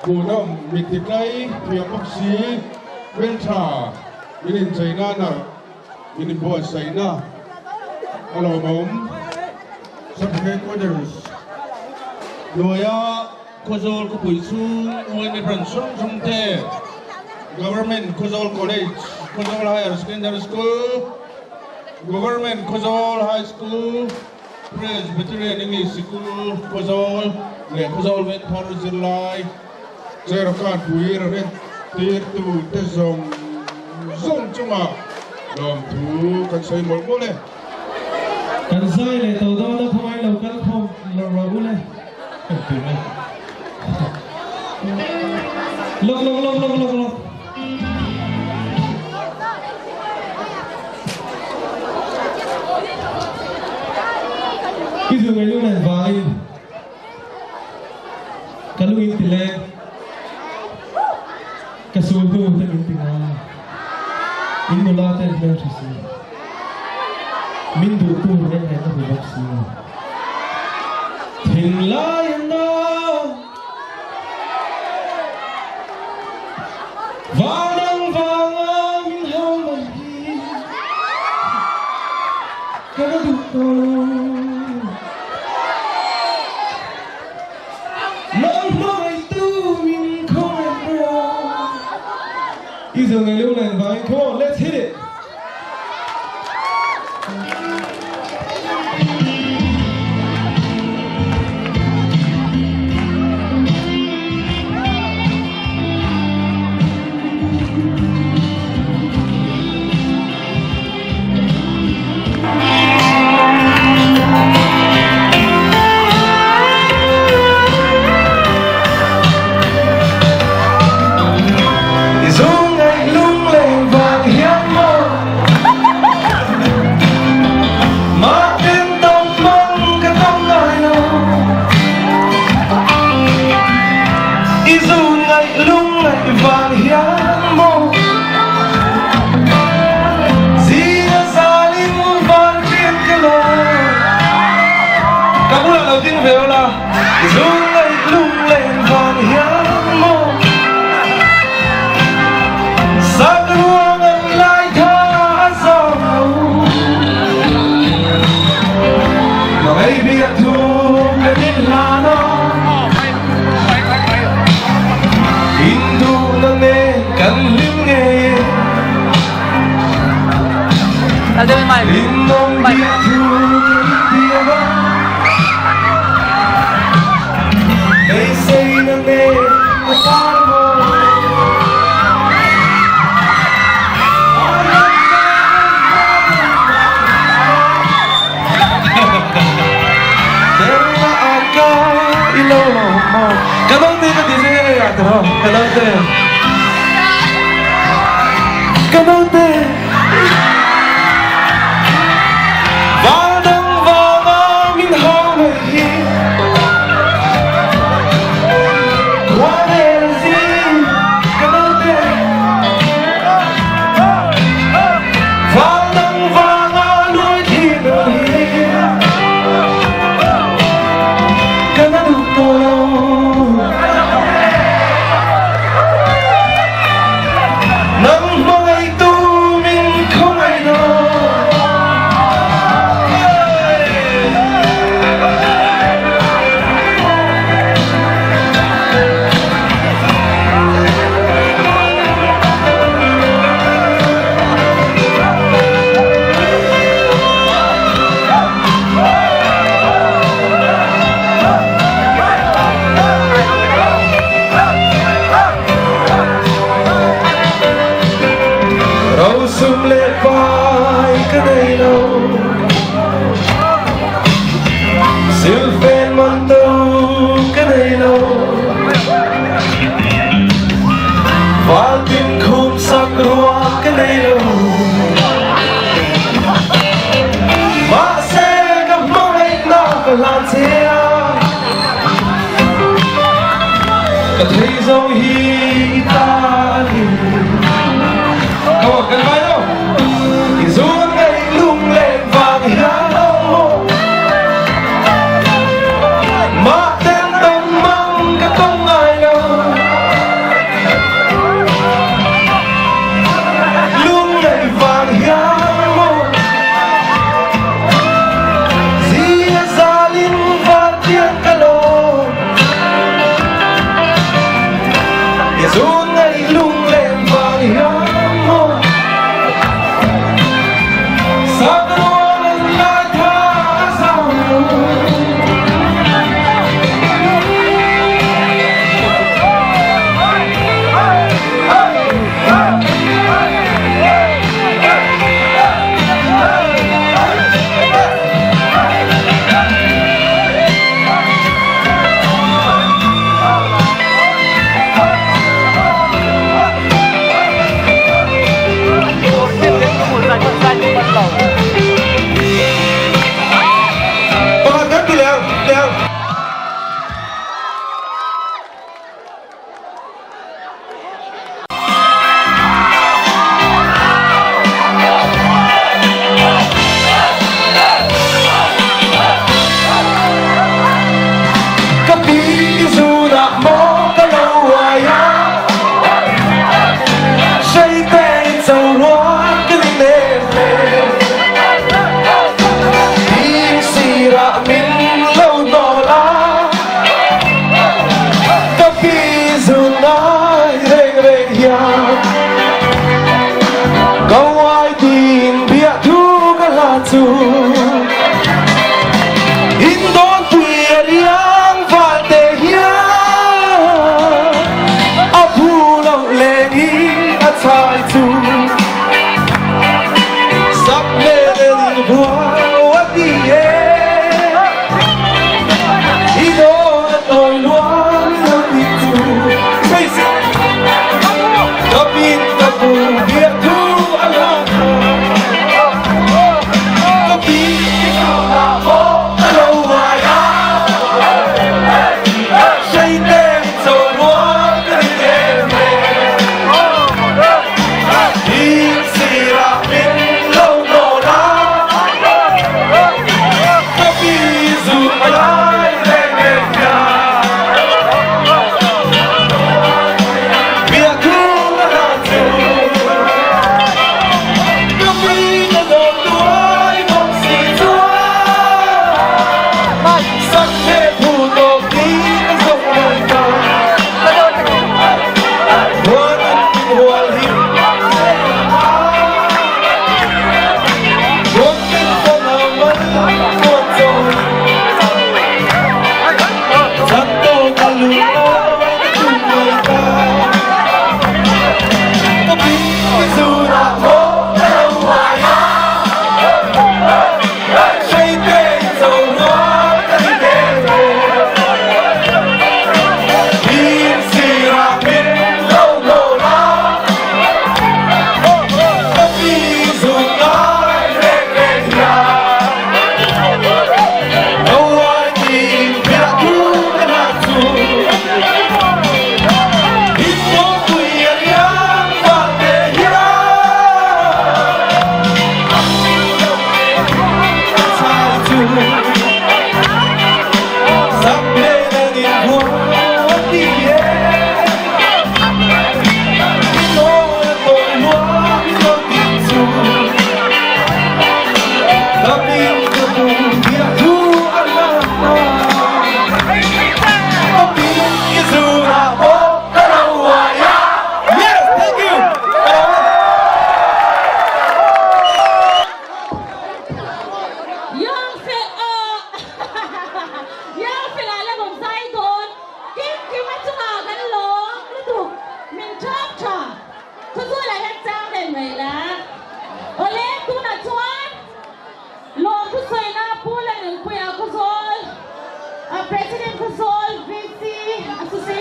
Hmuhnawm mittitlai thiam bawk si, hmeltha min inchei nana min inbuatsaihna a lawmawm. Sub Headquarters hnuaia Khawzawl khawpui chhung yma branch hrang hrang te, Government Khawzawl College, Khawzawl Higher Secondary School, Government Khawzawl High School, Presbyterian English Sikul Khawzawl leh Khawzawl Venthar zirlai Chairkan pui rawn entirtu te zawng zawng chungah lawmthu kan sawi mawlh mawlh e. Kan zai leh tawh dawn a khawngaih lo kal khawm lawrh rawh u le. Lawk lawk lawk lawk lawk lawk. I zu ngei lu nen vangin ka lung in ti leng ka sul hnu te min ti ngai in nula te an hmel tha si min duh tu reng reng ka hmu bawk si lo thinlai an na Vanang vanga min hau mai hi ka la duh tawh lo. Nang hmangaihtu min khawngaih rawh. I zir ngei lo nen vangin come on let's hit it.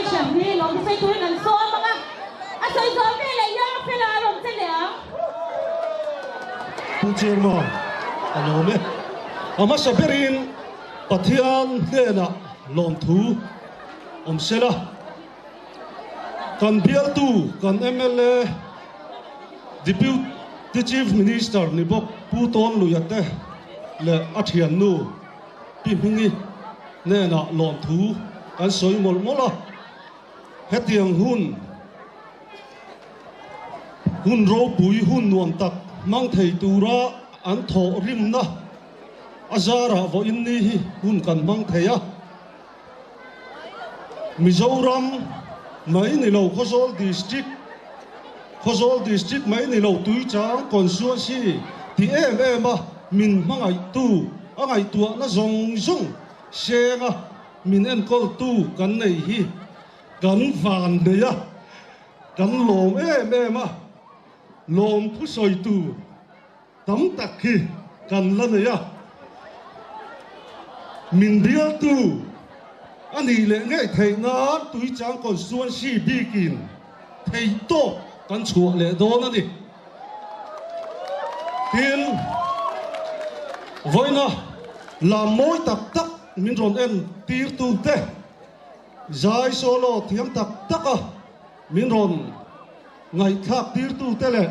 Felicitation hi lawm sawi turin an sawm ang a, a sawi zawh veleh Young Fella a rawn che leh ang. Pu Chairman, a lawm e. A hmasa berin Pathian hnenah lawmthu awm sela. Kan bialtu, kan mla, Deputy Chief Minister ni bawk Pu Tawnluia te leh a thiannu Pi Hmingi hnenah lawmthu kan sawi mawlh mawlh a. Hetiang hun, hun ropui, hun nuam tak hmang thei tura an thawh rimna a zarah vawiin ni hi hun kan hmang thei a. Mizoram mai ni lo Khawzawl District, Khawzawl District mai ni lo Tuichang Constituency ti em em a min hmangaihtu, a ngaihtuahna zawng zawng senga min enkawltu kan nei hi kan van nei a, kan lawm em em a, lawm thusawitu Tam tak hi kan la nei a, min bialtu a nih leh ngei theih nan Tuichang Constituency bikin theihtawp kan chhuah leh dawn a ni. Tin, vawiina lam mawi tak tak min rawn en tirtute zai solo thiam tak taka min rawn Ngaihthlak tirtute leh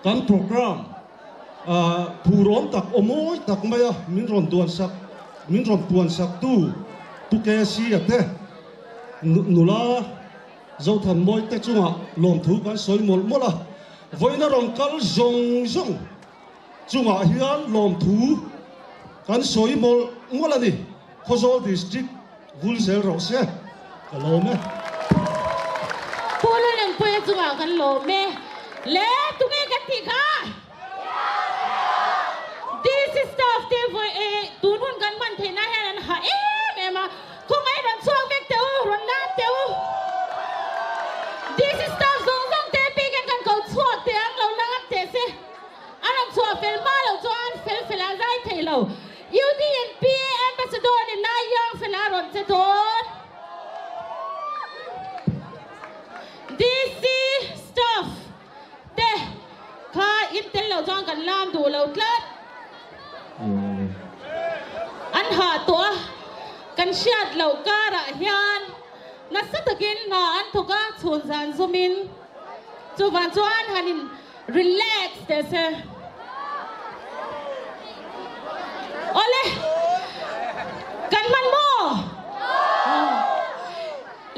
kan program phurawm tak aw mawi tak maia min rawn duansak, min rawn puansaktu Pu KC-a te, nula Zothanmawi te chungah lawmthu kan sawi mawlh mawlh a. Vawiina rawn kal zawng zawng chungah hian lawmthu kan sawi mawlh mawlh a ni. Khawzawl District vul zel rawh se, ka lawm e. Pu Lalengpuia chungah kan lawm e. Le, tunge kan tih kha? DC staff te vawi e, tun hun kan hman theihna hian an ha em em a, khawngaih rawn chhuak vek teh u, rawn lam teh u. DC staff zawng zawng te bikin kan ko chhuak teh ang, lo lam teh se. A rawn chhuah fel hma loh chuan fel fel a zai thei lo. UDNP Ambassador ni lai Young fela rawn che dawn. DC staff te kha in tel loh chuan kan lam duh lo tlat. An hah tawh a, kan hriat loh karah hian nasa takin hna an thawk a, chhun zan zumin chuvang chuan han in Relax teh se. Awle, kan hman maw?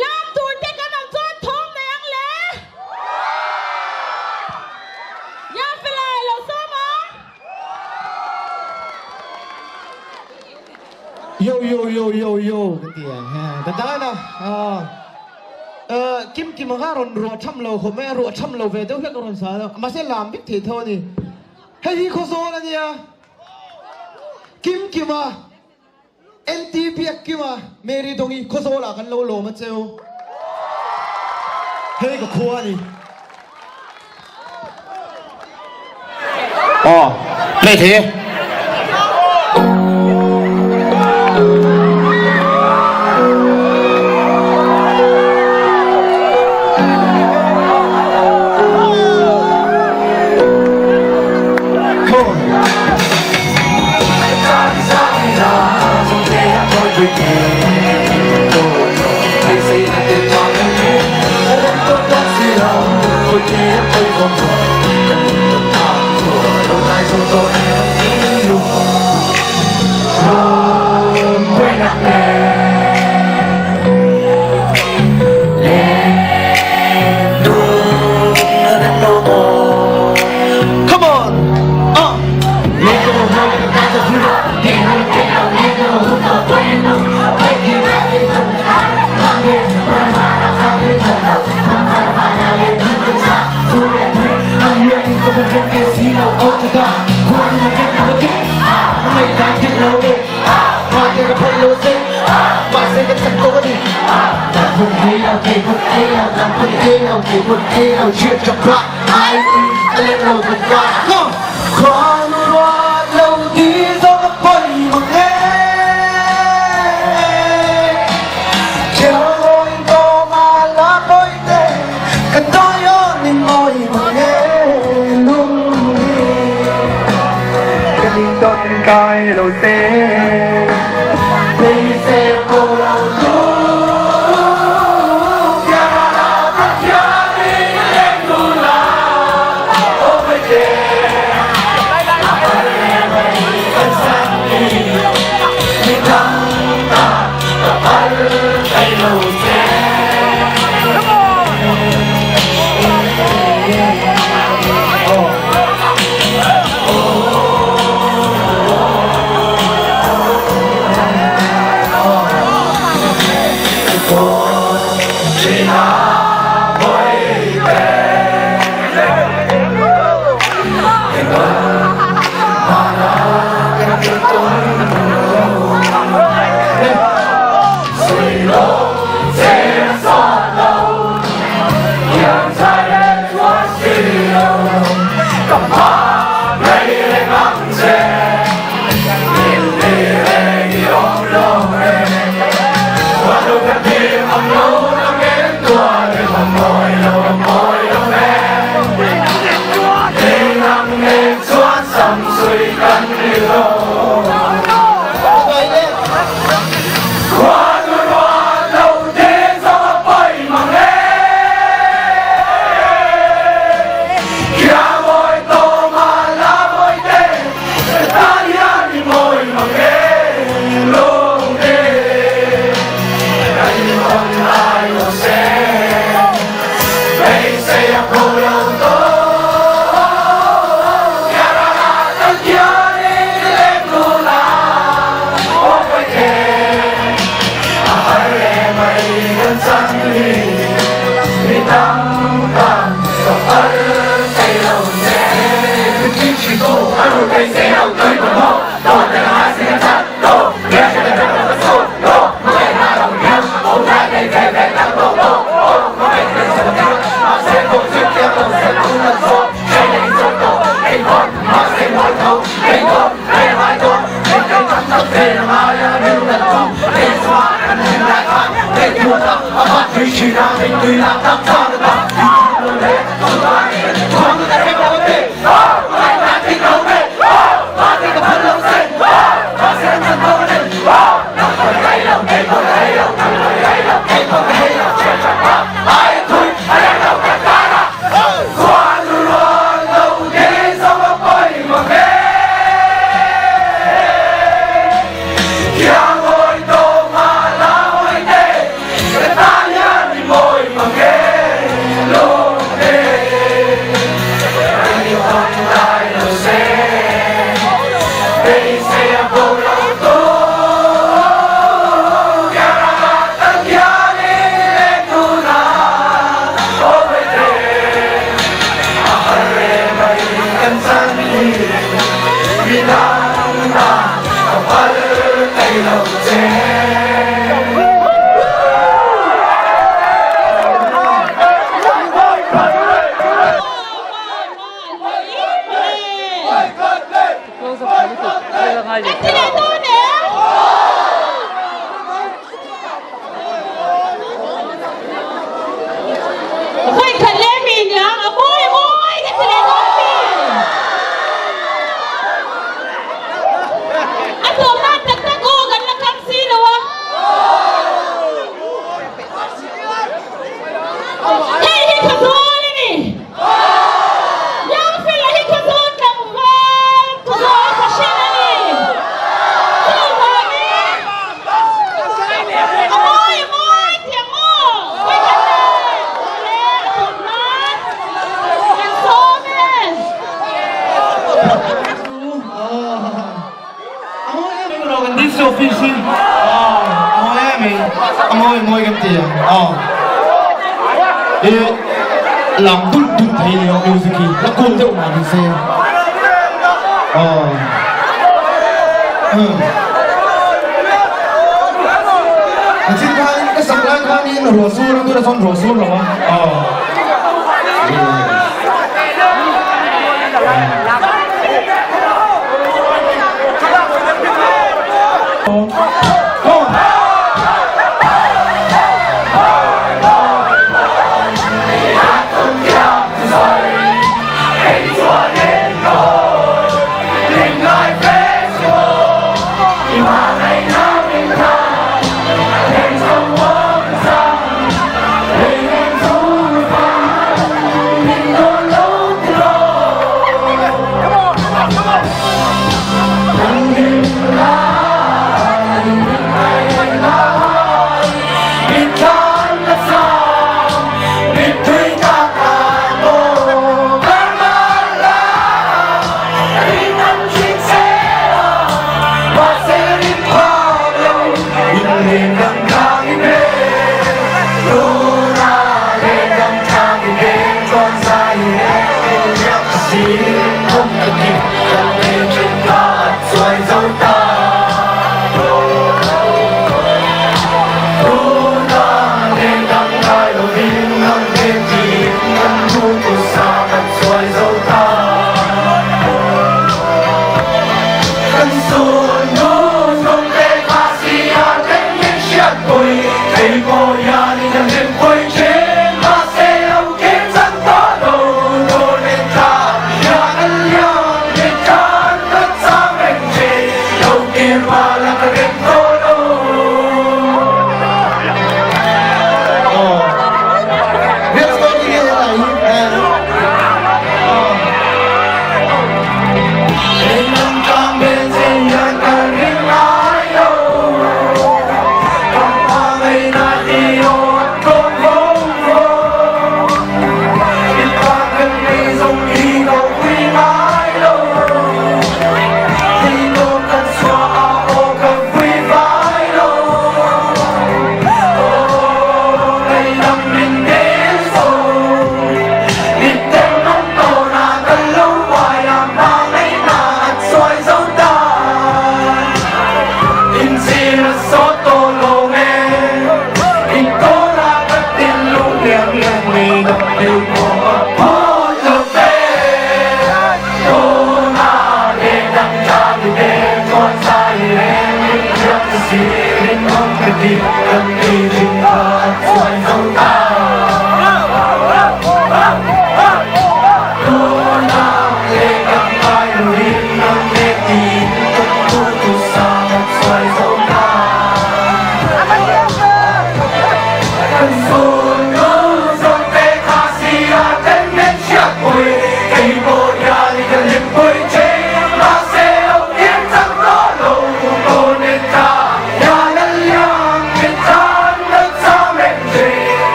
Lam tur te kan awm chuan thawm nei ang le? Ya felai lo sawm ang. Yo yo yo yo yo kan ti ang ha kan tan a Kim Kim kha rawn ruah tham lo khawp mai a ruah tham lo ve deuh hlek a rawn sa a mahse lam vek thei tho a ni hei hi Khawzawl a nia Kim Kim a NT Biak Kim a Mary Dawngi Khawzawl ah kan lo lawm a cheu hei ka khua a ni. Aw, play thei e. Come on! tai lo che.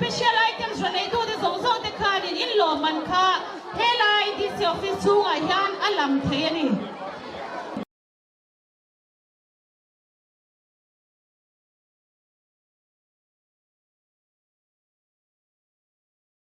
Special items rawn neitute zawng zawng te khanin in lawmman kha helai DC office chhungah hian a lang thei a ni.